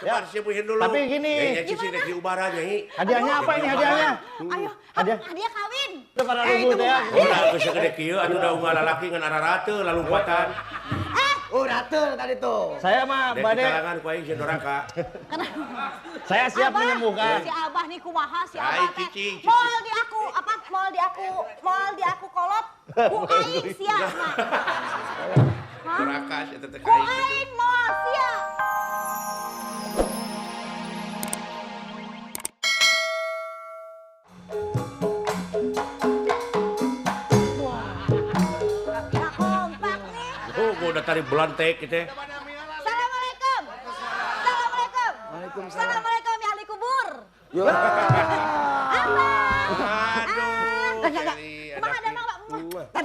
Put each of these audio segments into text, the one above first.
Coba siapin dulu. Tapi gini. Gimana? Ubara Nyai. Hadiahnya apa ini hadiahnya? Ayo, hadiah kawin. Udah pada ribut ya. Udah segede kieu atuh da unggal lalaki ngan ararate lalu kuatan. Ratel tadi tuh. Saya mah Dari Bade. kalangan ku aing Doraka. Saya siap menyembuhkan. Si Abah nih kumaha si Ai, Abah teh. cicing. Moal di aku kolot. Ku aing sia mah. Doraka eta teh Ku aing moal sia. Wah, kompak nih. Oh, gua udah tadi belantek gitu. Assalamualaikum. Assalamualaikum. Assalamualaikum ya ahli kubur. Ya.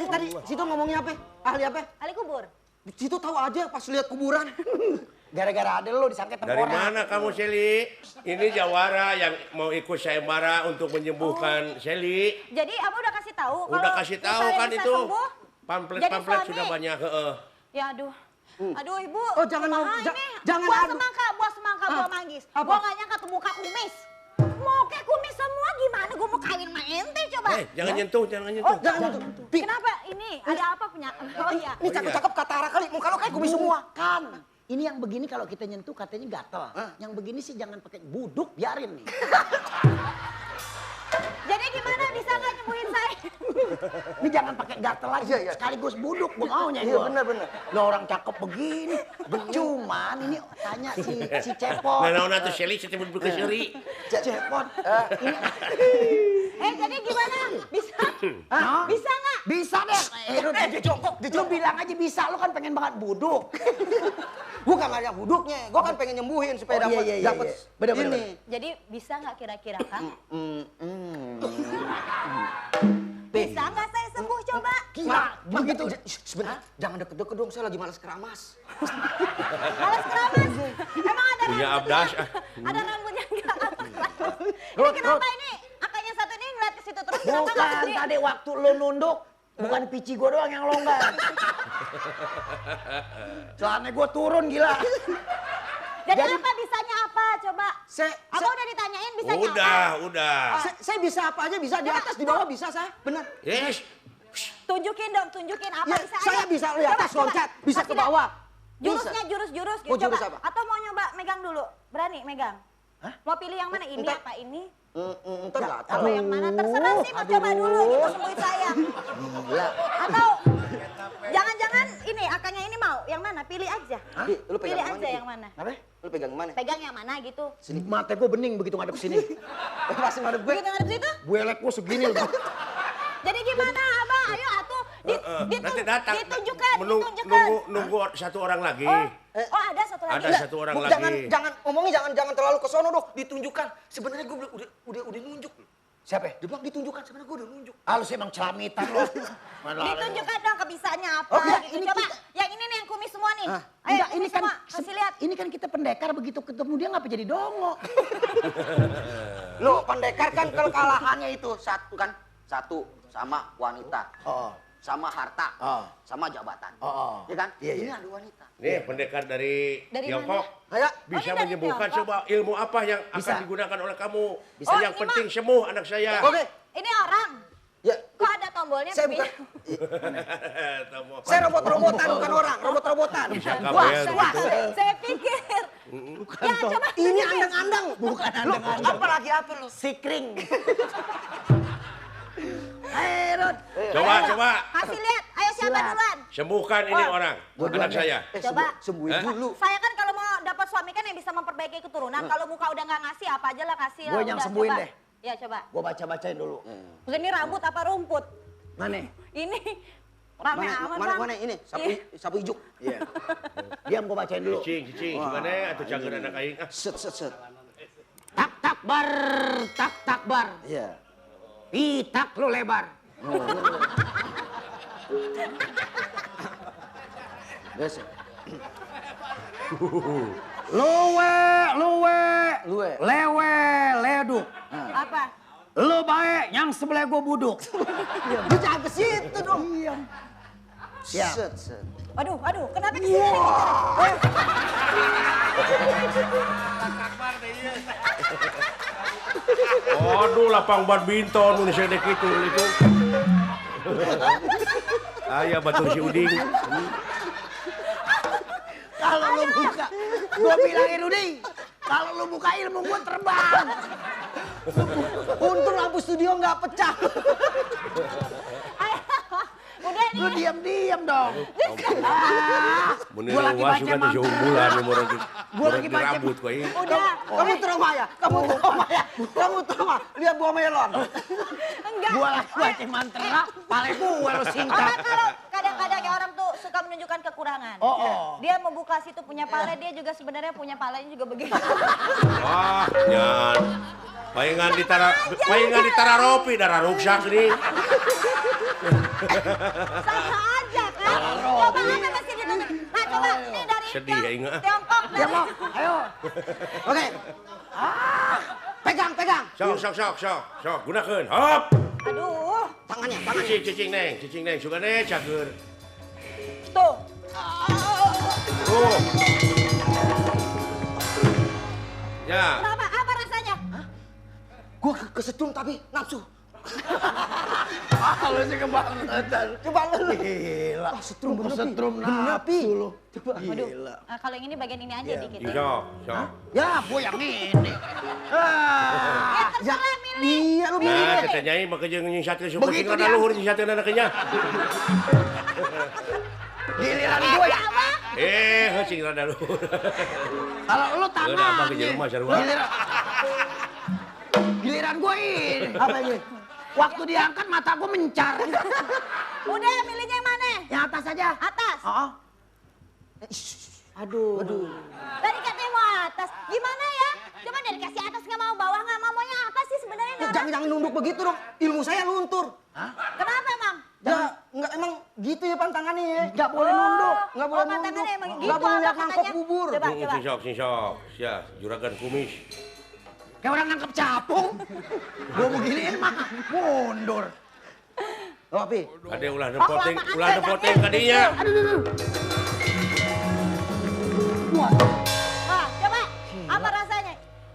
Tadi situ ngomongnya apa? Ahli apa? Ahli kubur. Situ tahu aja pas lihat kuburan. Gara-gara ada lo disangka Dari tengkorak. mana kamu Seli? Ini Jawara yang mau ikut sayembara untuk menyembuhkan Seli. Jadi Abah udah kasih tahu Udah kasih tahu misalnya kan bisa itu. sembuh, Pamflet-pamflet jadi sudah suami. banyak, heeh. Ya aduh. Aduh ibu. Oh, jangan kumaha ngomong- ini? jangan buah adu. semangka, buah manggis. Apa? Gua nggak nyangka tuh muka kumis. Mau kayak kumis semua gimana? Gua mau kawin sama ente coba. Jangan nyentuh, jangan Oh, nyentuh. jangan itu. Kenapa ini? Ada apa punya? Oh iya. Ini cakep-cakep katara kali. Muka lo kayak kumis semua. Kan. Ini yang begini kalau kita nyentuh katanya gatel. Yang begini sih jangan pakai buduk, biarin nih. Jadi gimana bisa nggak nyembuhin saya? Ini jangan pakai gatel aja ya. Sekaligus buduk, gue maunya. Iya bener. Lo orang cakep begini. Cuman ini tanya si Cepot. Nah, naon atuh Seli setebut buka Seri. Cepot. Jadi gimana? Bisa? Hah? Bisa nggak? Bisa deh. Lu jongkok. Lu bilang aja bisa. Lu kan pengen banget buduk. Gue kan ngajak buduknya. Gue kan pengen nyembuhin supaya dapat ini. Jadi bisa nggak kira-kira Kang? Bisa nggak saya sembuh coba? Begitu. Sebentar. Jangan deket-deket dong. Saya lagi malas keramas. Malas keramas. Emang ada Punya rambutnya? abdas. Ada rambutnya nggak? Ini kenapa ini? Akanya satu ini ngeliat ke situ terus kenapa nggak Bukan sendiri? tadi waktu lu nunduk. Bukan pici gue doang yang longgar. Celana gue turun gila. Jadi apa bisanya apa coba? Apa udah ditanyain bisanya apa? Udah. Saya bisa apa aja bisa. Di atas, di bawah bisa saya. Bener. Yes. Tunjukin dong, tunjukin apa Ya, bisa saya ayo. bisa di atas Coba, loncat. coba. Bisa Kasih ke lihat. bawah. Jurusnya jurus Oh, coba. jurus apa? Atau mau nyoba megang dulu? Berani megang? Hah? Mau pilih yang mana? Ini Entar. apa ini? Entar nggak tahu. Apa yang mana? Terserah sih mau coba dulu gitu sembuhin saya. Gila. Atau jangan-jangan ini akanya ini mau yang mana? Pilih aja. Lu pegang Pilih yang aja mana, yang mana? Apa? Lu pegang mana? Pegang yang mana gitu. Sini. Mata gue bening begitu ngadep sini. Pasti ngadep gue. Begitu ngadep situ? Gue lek gue segini udah. Jadi gimana Abah? Ayo atuh Nanti datang. ditunjukkan. Nunggu satu orang lagi. Oh ada satu lagi. Ada satu orang Jangan lagi. jangan ngomongnya jangan terlalu ke sono dong. Ditunjukkan. Sebenarnya gue udah nunjuk. Siapa? Dia bilang ditunjukkan. Sebenarnya gue udah nunjuk. Ah, lu sih emang celamitan lo. Ditunjukkan dong kebisaannya apa Oh, iya, gitu. ini Coba kita- yang ini nih yang kumis semua nih. Ah, Ayo enggak, kumis semua kasih lihat. Ini kan kita pendekar begitu ketemu dia ngapa jadi dongo? Lo pendekar kan kalau kalahannya itu satu kan satu sama wanita, sama harta, sama jabatan, ya kan? Ini ada wanita. Nih pendekar dari Dari Tiongkok. Ayo, Bisa Oh, ini dari menyembuhkan. Tiongkok. Coba ilmu apa yang Bisa. akan digunakan oleh kamu. Bisa. Yang Oh, ini penting sembuh anak saya. Oke. Ini orang. Ya, Kok ada tombolnya? saya tapi- bukan, Tamu apa? saya robot-robotan bukan orang, robot-robotan. Bisa Wah, kabel wah. gitu. Saya pikir. Ya coba Ini tunjukin. andang-andang, bukan andang-andang. Apa lagi apa lu? Sikring. Hei, Rod. Coba. Kasih lihat. Ayo siapa Silat. duluan? Sembuhkan ini orang. Anak saya. Coba. Sembuhin Hah? dulu. Saya kan kalau mau dapat suami kan yang bisa memperbaiki keturunan. Kalau muka udah nggak ngasih apa aja lah kasih lah. Gua yang Udah, sembuhin coba. deh. Ya coba. Gua baca-bacain dulu. Ini rambut apa rumput? Mana? Ini rame amat Bang. Mana ini? Iya. Sapu ijuk. Iya. Diam gua bacain dulu. Cicing. Gimana atuh cager anak aing? Set. Tak tak bar. Iya. Pitak lu lebar. Biasa. Luwe. Lewe, leduk. Apa? Lu baik, yang sebelah gua buduk. Lu jangan ke situ dong. Iya. Siap. Set, set. Aduh, kenapa kesini? Aduh, lapang badminton mun sedek itu. Aya batur si Uding. Kalau lu buka, gua bilangin Uding, kalau lu buka ilmu gua terbang. Untung lampu studio nggak pecah. Udah nih. Lu diam dong. Bener Gua lagi wah baca suka tuh mantra. seumuran umur Gua lagi baca rambut kok ini. Udah. Kamu trauma ya? Kamu trauma. Lihat buah melon. Enggak. Gua lagi baca mantra, pale gua lu singkat. Orang kalau kadang-kadang ya orang tuh suka menunjukkan kekurangan. Oh. Dia membuka situ punya pale, dia juga sebenarnya punya palanya juga begitu. Wah, nyan. Palingan ditara ropi darah ruksak nih. Sama aja kan. Coba apa masih ditunjuk. Nah coba nih dari Sedih ya, Inga. Tiongkok. Mau, ayo. Oke. Pegang. Sok, gunakeun. Hop. Aduh. Tangannya. Cicing neng, suka nih cager. Tuh. Tuh. Ya. Kenapa? Apa rasanya? Gua kesetrum tapi nafsu. Lu sih kebangetan. Coba lu. Gila. Setrum bener, Pi. Setrum Bener, Pi. nafsu lu. Waduh. Gila. Nah, kalau yang ini bagian ini aja dikit. Ya. Sok. Ya, gua yang ini. Ya terserah milih. Iya, lu milih. Nah, kita nyai maka jeung nyingsateun suku Begitu tinggal dia. luhur nyingsateun anaknya. Giliran gue. Cing rada luhur. Kalau lu Abah ke tangannya. jelema sarua. Giliran gue ini. Apa ini? Waktu diangkat mata gue mencar. Udah milihnya yang mana? Yang atas aja. Atas. Oh. Aduh. Tadi katanya mau atas. Gimana ya? Coba dari kasih atas nggak mau, bawah nggak mau, maunya atas sih sebenarnya. nih orang. Jangan nunduk begitu dong. Ilmu saya luntur. Kenapa emang? Ya, enggak emang gitu ya pantangannya ya. Nggak boleh nunduk. Enggak boleh nunduk. Pantangannya emang gitu. Enggak boleh apa lihat mangkok katanya? bubur. Coba. Sing sok. Ya, juragan kumis. Kayak orang nangkep capung. Gue beginiin mah mundur. Oh, Pi. Ada ulah kelamaan nepoteng ya, kadinya. Wah, coba. Apa rasanya?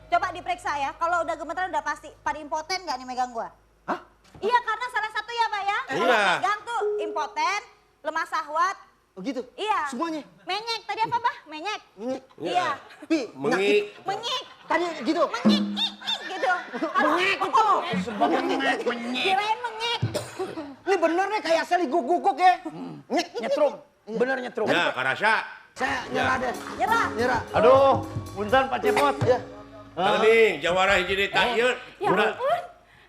Coba diperiksa ya. Kalau udah gemeteran udah pasti. Pada impoten nggak nih megang gua? Hah? Iya, karena salah satu ya, Pak ya. Kalau Iya. megang tuh impoten, lemah syahwat. Oh gitu? Iya. Semuanya? Menyek. Tadi apa, Bah? Menyek. Ini. Iya. Pi, Mengi. Menyik. Tadi gitu. Menyik. Gitu. Mengek itu. Kirain menyek. Ini bener nih kayak seli guguk ya. Nyetrum. Bener nyetrum. Ya, karasa. Saya nyerah deh. Nyerah. Nyerah. Aduh, punten Pak Cepot. Ya. Nih, jawara hiji di ieu. Ya ampun.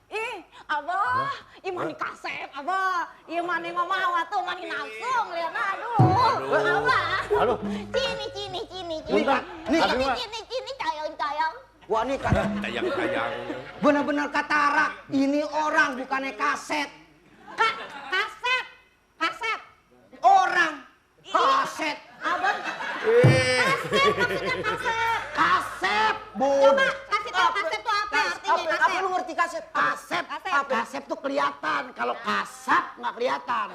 Ih, Abah, imani kasep, Abah. Ieu mani mamawa tuh mani nafsu ngeliatna aduh. Abah. Aduh. Cini. Punten. Nih, Cini tayang. Wah ini kata Tayang-tayang. benar-benar katarak. Ini orang bukannya kaset. Kasep. Orang. Kaset. Abang, kasep. Kasep. Coba kasih tau kasep tuh apa artinya Apa kasep? lu ngerti kaset? Kasep. Kasep. Kasep tuh kelihatan. Kalau kasap nggak kelihatan.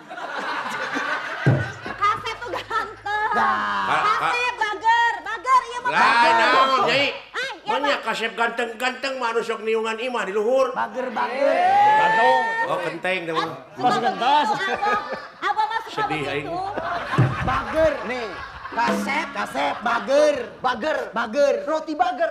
Kasep tuh ganteng. Dah. Kasep, bager, iya mah Lain naon, Nyai. Ya, Banyak kasep ganteng-ganteng mah sok niungan imah di luhur. Bager. Gantung. Oh, kenteng dah. Masih gentas. Abang mah suka Sedih, begitu. aing. Bager. Nih. Kasep. Bager. Roti bager.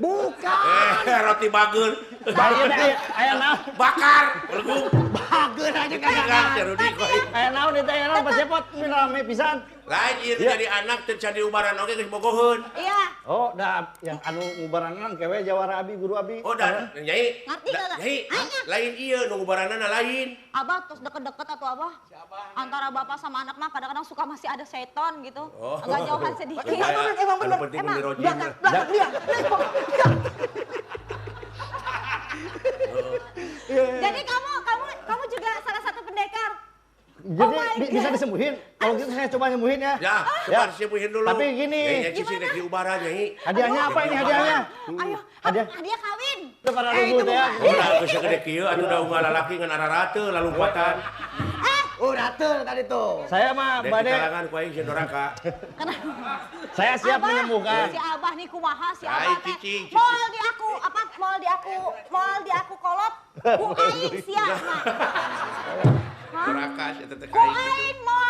Bukan. Roti bager. Bayi teh aya naon? Bakar. Belum. Bager aja kagak Ingat ada. ya Rudi kok. Aya naon eta aya naon Pak Cepot? Rame pisan. Lain ieu jadi anak teu candi ubaran oge geus bogoheun. Iya, Oh, dah yang anu ngubaranna kewe jawara abi guru abi. Oh, dah Nyai. Ngerti nggak? Nyai, Anya. lain ieu nu ngubaranana lain. Abah terus deket-deket atau Abah? Antara bapak sama anak mah kadang-kadang suka masih ada seton gitu. Oh. Agak jauhan sedikit. Emang bener. Penting Emang. di Roji. Belakang dia. Jadi kamu juga salah satu pendekar. Jadi my bisa God. disembuhin. Kalau gitu saya coba nyembuhin ya. Ya, coba sipuhin dulu. Tapi gini. Nyai cici di ubaran Nyai. Hadiahnya apa ini hadiahnya? Ayo, Hadiah. hadiah kawin. Itu para lugu teh ya. Oh, nah, geus gede kieu atuh da unggal lalaki ngan ararate lalu kuatan. Udah tuh tadi tuh. Saya mah Dari bade, kalangan ku aing si Doraka. saya siap Abah, menyembuhkan. Si Abah nih kumaha si Ai, Abah teh. cici. Moal di aku kolot. Ku aing sia mah. Doraka si teteh Ku aing moal